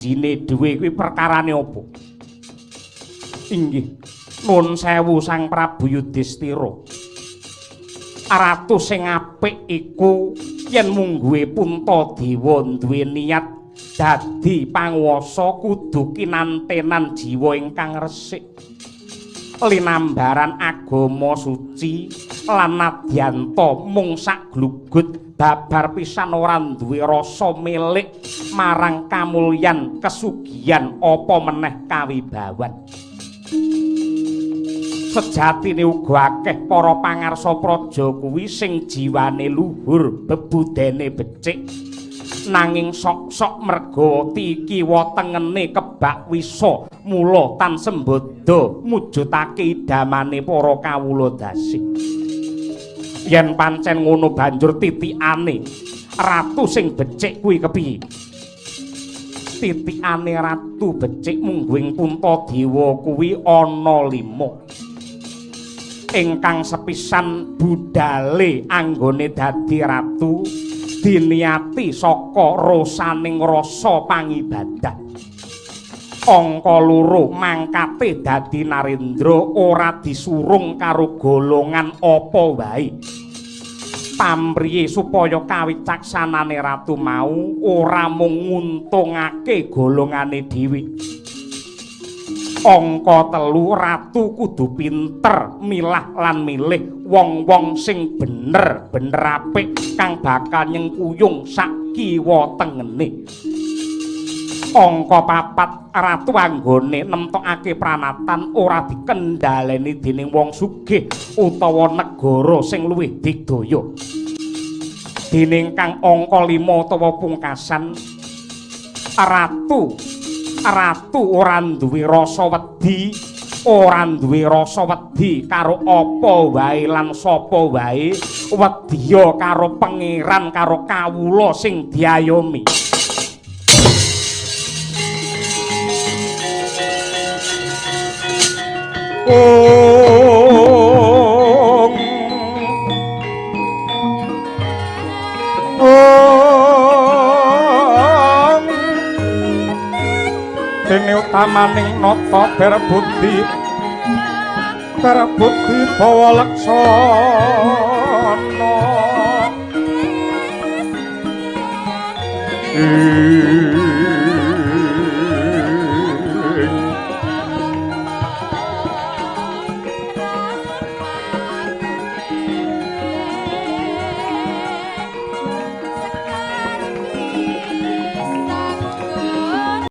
Sijine dhewe kuwi perkarane apa? Inggih, nuwun sewu Sang Prabu Yudhistira. Ratu sing apik iku yen mungguhe Puntadewa duwe niat dadi panguwasa kudu kinantenan jiwa ingkang resik, linambaran agama suci lan nadyanta mung saglugut babar pisan ora duwe rasa milik marang kamulyan kesugihan apa meneh kawibawan. Sejatine uga akeh para pangarsa praja kuwi sing jiwane luhur, bebudene becik, nanging sok-sok merga kiwa tengene kebak wisa mula tan sembada mujudake idamane para kawula dasih. Yen pancen ngono banjur titikane ratu sing becik kuwi kepiye? Titikane ratu becik mungguing Puntadewa kuwi ana 5. Ingkang sepisan budale anggone dadi ratu diniati saka rosaning rasa pangibadah. Angka 2 mangkate dadi narendra ora disurung karo golongan apa wae. Pamriye supaya kawicaksanane ratu mau ora mung nguntungake golongane dhewe. Angka 3 ratu kudu pinter milah lan milih wong-wong sing bener bener apik kang bakal nyengkuyung sak kiwa tengene. Angka 4 ratu anggone nemtokake pranatan ora dikendhaleni dening wong sugih utawa negara sing luwih digdaya. Dening kang angka 5 utawa pungkasan, ratu ora duwe rasa wedi, ora duwe rasa wedi karo apa wae lan sapa wae, wedya karo pangeran karo kawula sing diayomi. Ong ong dene utamaning nata berbudi berbudi bawa laksana.